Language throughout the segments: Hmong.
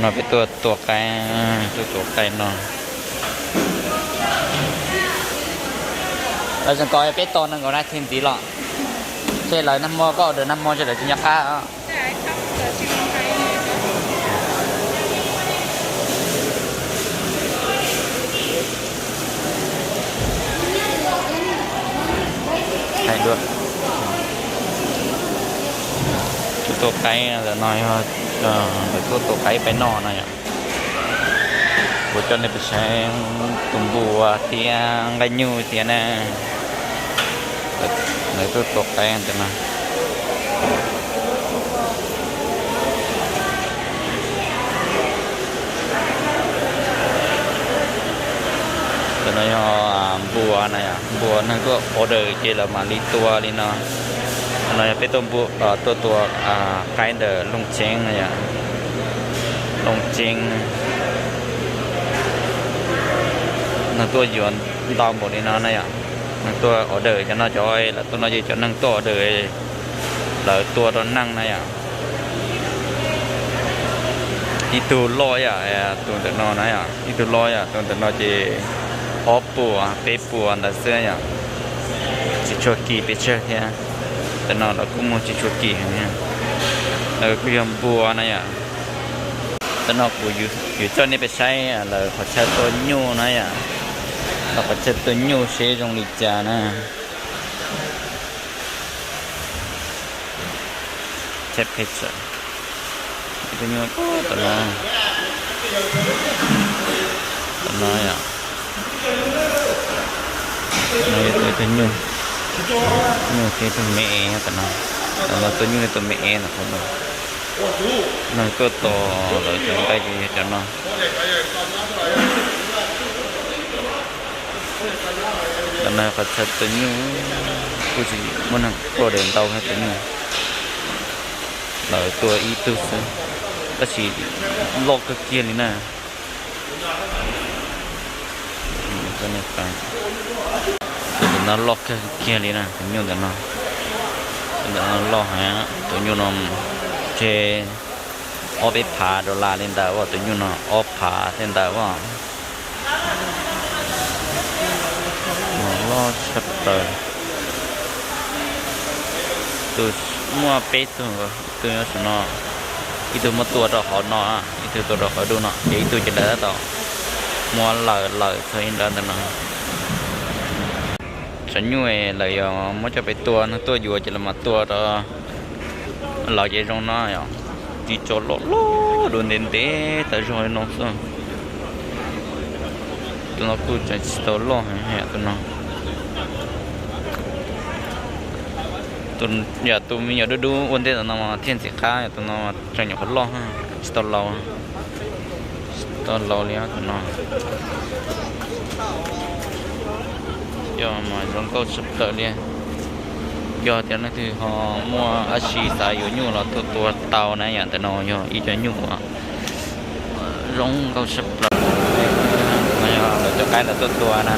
No peb tuaj tua qaib, tuaj tua qaib no. Lawv tseem kom peb tos nees nkaum nas this ntxiv los, ces lawv nag hmo koj order nag hmo ces lawv tsis nco qab. Tuaj tua qaib ntawm no yog lawv tuaj tua qaib peb noj no yom. Kuv coj nej peb saib tus npua thiab nqaij nyuj thiab na. Lawv tuaj tua qaib ntawm no. Ntawm no yog npua na yom, npua neeg tuaj order ces lawv mam li tua li no. Ntawm no yog peb tuaj tua qaib ntawm Looj Ceeb na yom. Looj Ceeb neeg tuaj yuav ntau npaum li no na yom. Neeg tuaj order cov no, cov lawv tuaj no ces cov neeg tuaj order, lawv tua rau neeg na yom. Ib tug loj yom, tus ntawm no na yom, ib tug loj yom, tus ntawm no ces ob puas peb puas ntawd xwb yom. Tsis tshua kim pes tsawg thiab. Ntawm no lawv kuj muag tsis tshua kim heev. Lawv kuj yog npua na yom. Ntawm no kuv yuav coj nej peb saib lawv qhov chaw tua nyuj na yom. Lawv qhov chaw tua nyuj seb zoo li cas na. Ib tug nyuj tom no, tom no yom. No yog ib tug nyuj, nyuj thiab ib tug me es tom no. Tom no tua nyuj thiab tua me es no. Neeg tuaj tos lawv cov nqaij ces yog cov no. Cov no qhov chaw tua nyuj, kuj tsis muaj neeg tuaj order ntau thiab tus nyuj. Lawv tua ib tug xwb, tab sis loj kawg kiag li na. Tus ntawm no loj kawg kiag li na, tus nyuj ntawm no. Tus ntawm no loj heev, tus nyuj no tseg ob peb phav dollar li ntawd, tus nyuj no ob phav thiaj ntawd. Loj tshaj plaws. Tus muaj peb tug, ib tug nyob saum no, ib tug muab tua rau hauv no, ib tug tua rau hauv dub no, ces ib tug ces lawv tab tom muab lawm lawm txog ib nrab ntawm no. Cov nyuj lawv yog muab coj pem tua, neeg tuaj yuav ces lawv mam tua rau lawv ces zoo no yom. Ris tsho loj loj dua ntev ntev tawv zog li no xwb. Tus no kuj tseem tsis tau loj heev tus no. Yog tus me nyuam dub dub ua ntej ntawm no mas thiaj ntxim qab, yog tus no tseem nyuam qhuav loj, tsis tau laus, tsis tau laus li tus no. Yog mas zoo nkauj tshaj plaws li. Yog tias leej twg ho muaj dab tsi xav yuav nyuj los tuaj tua tau na yom. Ntawm no yog ib co nyuj uas zoo nkauj tshaj plaws. No yog lawv cov qaib lawv tuaj tua na,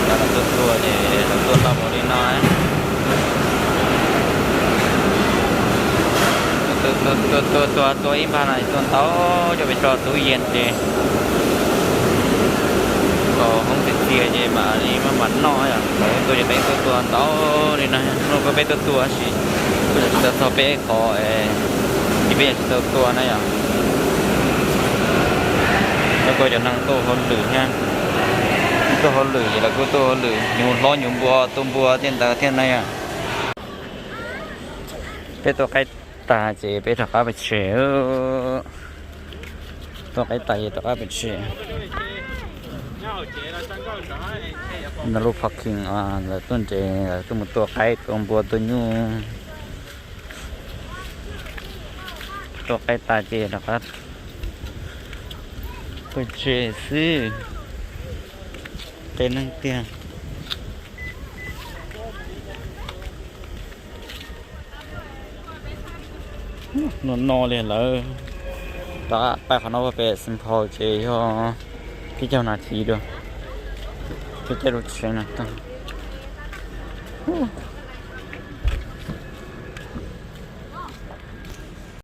lawv tuaj tua ces lawv tua tau npaum li no. Tua tua tua tua ib npag no tua ntau, coj pem tso tub yees ces kom hoob txias txias ces mam li maj mam noj yom. Tua ces peb tuaj tua ntau li no, hnub no peb tuaj tua tab sis kuj tsis tau txog peb qhov, ces peb yuav tsis tau tua na yom. Lawv kuj cov neeg tuaj hauj lwm thiab, tuaj hauj lwm ces lawv kuj tuaj hauj lwm, nyuj hlob nyuj npua tua npua thiaj ntawd thiab na yom. Peb tua qaib tag ces peb rov qab pem tsev. Tua qaib tag ces rov qab pem tsev. No lub parking lawv tuaj nres, lawv tuaj mus tua qaib tua npua tua nyuj. Tua qaib tas ces rov qab pem tsev xwb. Qee neeg tiag. No no li lawv rov qab pais qhov no pem Saint Paul ces yog peb caug nas this dua, peb caij lub tsheb no tag.